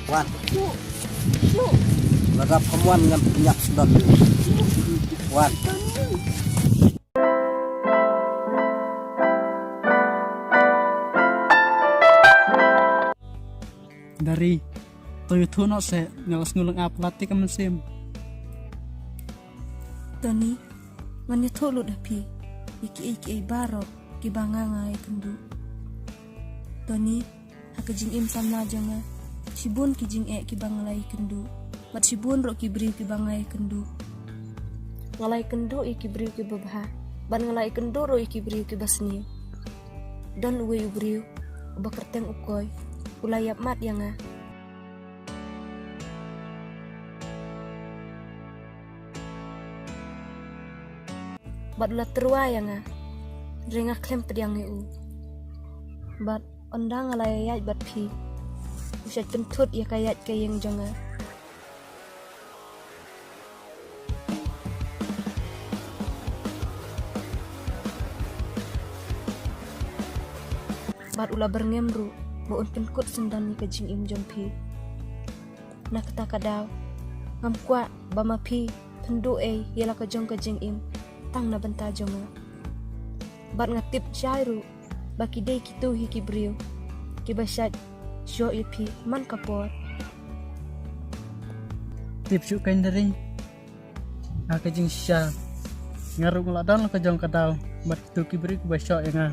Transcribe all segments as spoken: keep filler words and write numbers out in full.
Wan. Shu. Shu. Lada phi wan ngan pynïap sdang. Wan. Dari. To ïathuh noh seh, nga la sngewlyngngoh palat ïa ka mynsiem. Tony, ngan ïathuh lut ha phi ïa kiei kiei baroh kiba nga nga ïakynduh. Tony, ha ka jingim samla jong nga, shibun ki jingeh kiba nga la ïakynduh, bad shibun ruh ki briew kiba nga ïakynduh. Nga la ïakynduh ïa ki briew kiba bha, bad nga la ïakynduh ruh ïa ki briew kiba sniew. Don uwei u briew uba kyrteng u Koi, u la ïap mat ïa nga. Bad u la tyrwa ïa nga, hynrei nga khlem pdiang ïa u. Bad ynda nga la ïaid bad phi, u shait pynthut ïa ka ïaid ka ïeng jong nga. Bad u la byrngem ruh ba un pynkut syndon ïa ka jingim jong phi. Na kata ka daw, ngam kwah ba ma phi pynduh ei ïa la ka jong ka jingim tang na bynta jong nga. Bad nga tip shai ruh ba ki dei kito hi ki briew kiba shait shoh ïa phi man ka por. Tip shuh kein Dari. Ha ka jingshisha, nga ruh nga la don la ka jong ka daw bad kito ki briew kiba shoh ïa nga.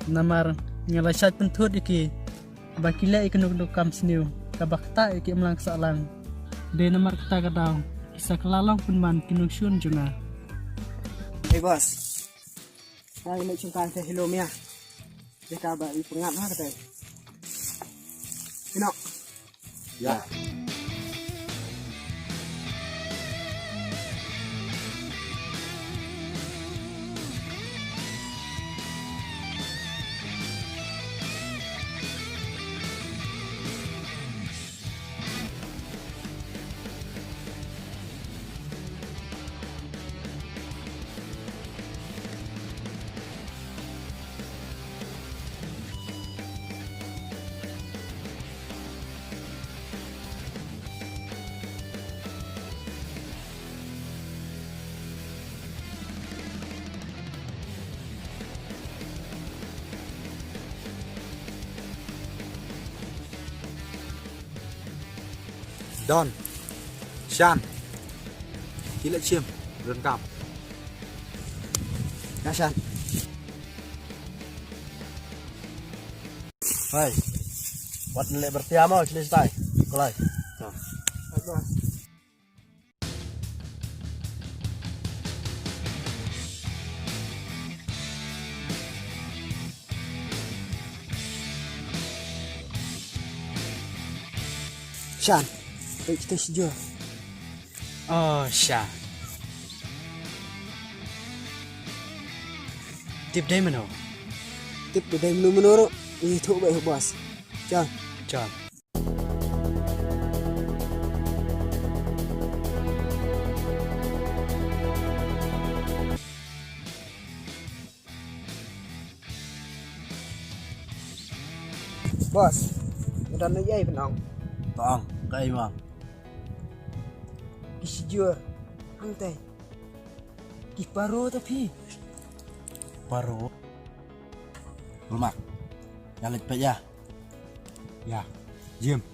Namar nga la shait pynthut ïa ki ba ki leh ïa ka nongkam sniew kaba ktah ïa ki imlang sahlang. Dei namar kata ka daw ki sa kylla long pynban ki nongshun jong nga. Hey boss. Nga ïa leit shongkai te hilo mia. Dei kaba i pyngat ha kata. Ino. Ya. Don. Shan. Ki la chim. Don kam. Ya Shan. Hai. Wat ne le bertiamo sini stai. Kolai. Shan, peit kita sejur. Oh, Shan. Tip dei mano? Tip dei mano mano ro. Ih, tu baik bos. Shan. Shan. Bos, nga don na yai pynong. Tong, kai ma. Ki sijur, hangtai. Ki paro ta phi. Paro. Ulmak. Ya lek pa ya. Ya. Jim.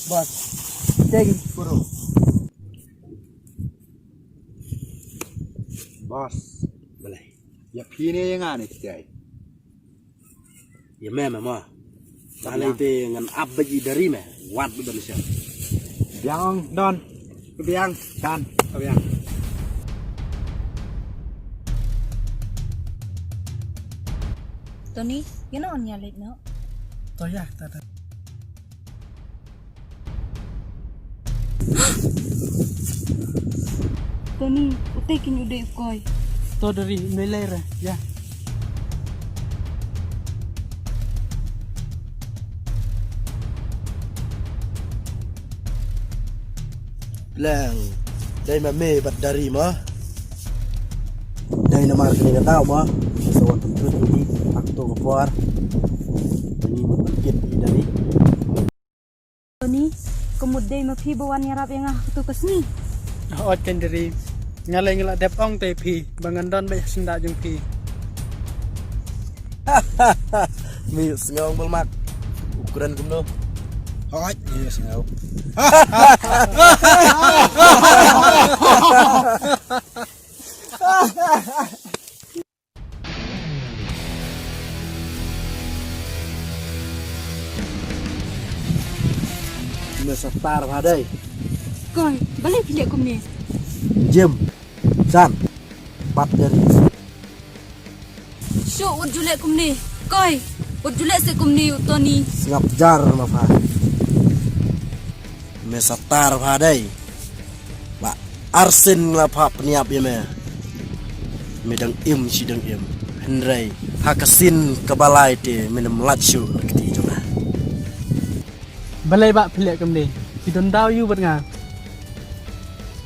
Bos, tegi puro. Bos, boleh. Ya phi ne yang ane kitai. Ya me me mo. Ane te ngan ap baji dari me. Wat bu dan siap. Biang don. Biang dan. Biang. Tony, you know on your late no? To ya, ta ta. Tony, utei kin u dei u koi. To Dari, ym lei lei re, ïa. Lang, dei ma me bad Dari mo. Dei namar kane ka daw mo. Sa wan pynthut ïa ngi ha kato ka por. Ngi mut ban kit ïa Dari. Tony, ka mut dei ma phi ba wan ïarap ïa nga ha kato ka sngi. Hooid keiñ Dari. Nga lei nga la dep ong te phi ba ngan don beit ha syndah jong phi. Mi sngew bel mak. U kren kumno? Hooid, mi sngew. Me sa tar bha dei. Koi, balei phi leh kumne? Jem, Jan, bad Dari. Shu, wat ju leh kumne. Koi, wat ju leh se kumne u Tony. Sngap jar ma pha. Me sa tar bha dei. Ba arsien nga la phah pynïap ïa me. Me dang im shi dang im. Hynrei ha ka sien kaba lai te me nym lait shuh na kti jong nga. Balei ba phi leh kumne? Phi don daw ïa u bad nga.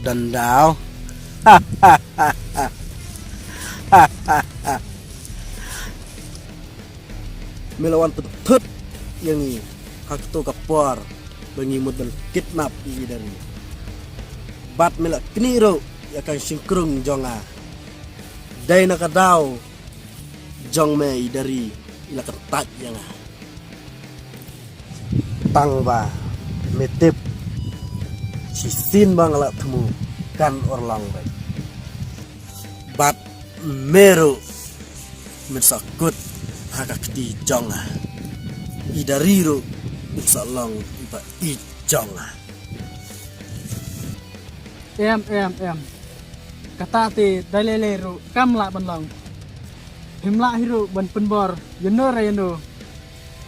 Don daw? Me la wan pynthut ïa ngi ha kato ka por ba ngi mut ban kidnap ïa i Dari. Bad me la knieh ruh ïa ka shynkrung jong nga. Dei na ka daw jong me i Dari i la kyntait ïa nga. Tang ba me tip shisien ba nga la thmu kan urlong beit. Bad me ruh me sa kut ha ka kti jong nga. I Dari ruh me sa long i ba i jong nga. Em em em. Kata te da lei lei ruh kam lah ban long. Phim lah hi ruh ban pynbor ïano re ïano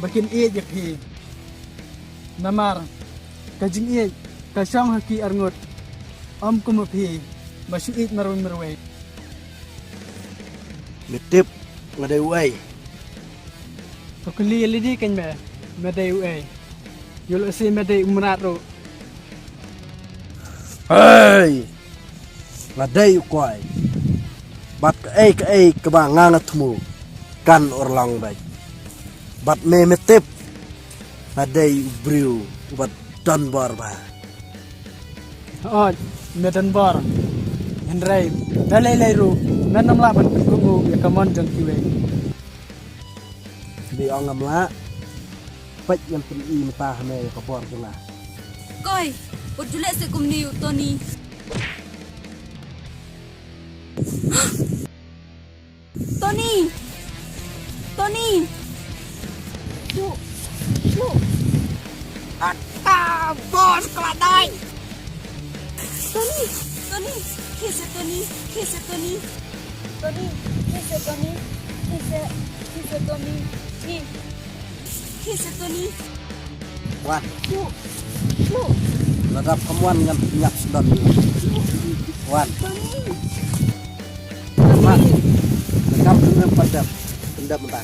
ba kin ïeit ïa phi. Namar ka jingïeit ka shong ha ki arngut. Ym kum ma phi ba shu ïeit marwei marwei. Me tip nga dei uei? Ka kylli ïa lade keiñ me, me dei uei? Ïoh lehse me dei u mrad ruh. Hei! Nga dei u koi. Bad kaei kaei kaba nga nga thmu kan urlong beit. Bad me me tip nga dei u briew uba donbor bha. Hooid, me donbor. Hynrei da lei lei ruh men ym lah ban pynkup ïa ka mon jong kiwei. Dei ong ngam lah. Peit ngan pyni mynta ha me ïa ka bor jong nga. Koi, wat ju leh se kumne u Tony. Tony! Tony! Shu! Shu! Ata bor ka la dai! Tony! Tony! Khie se Tony! Khie se Tony! Tony! Khie se Tony! Khie se, khie se Tony! Khie! Khie se Tony! Wan. Shu. Shu. Lada phim wan ngan pynïap sdang. Wan. Tony. Wan. Tony. Lada phim wan pynïap. Pynïap mynta.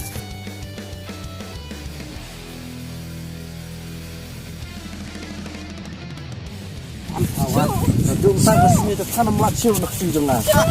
Wan, wan. Shu. Lada mynta ka sngi ka khan ym lah shu na kti jong nga. Shu.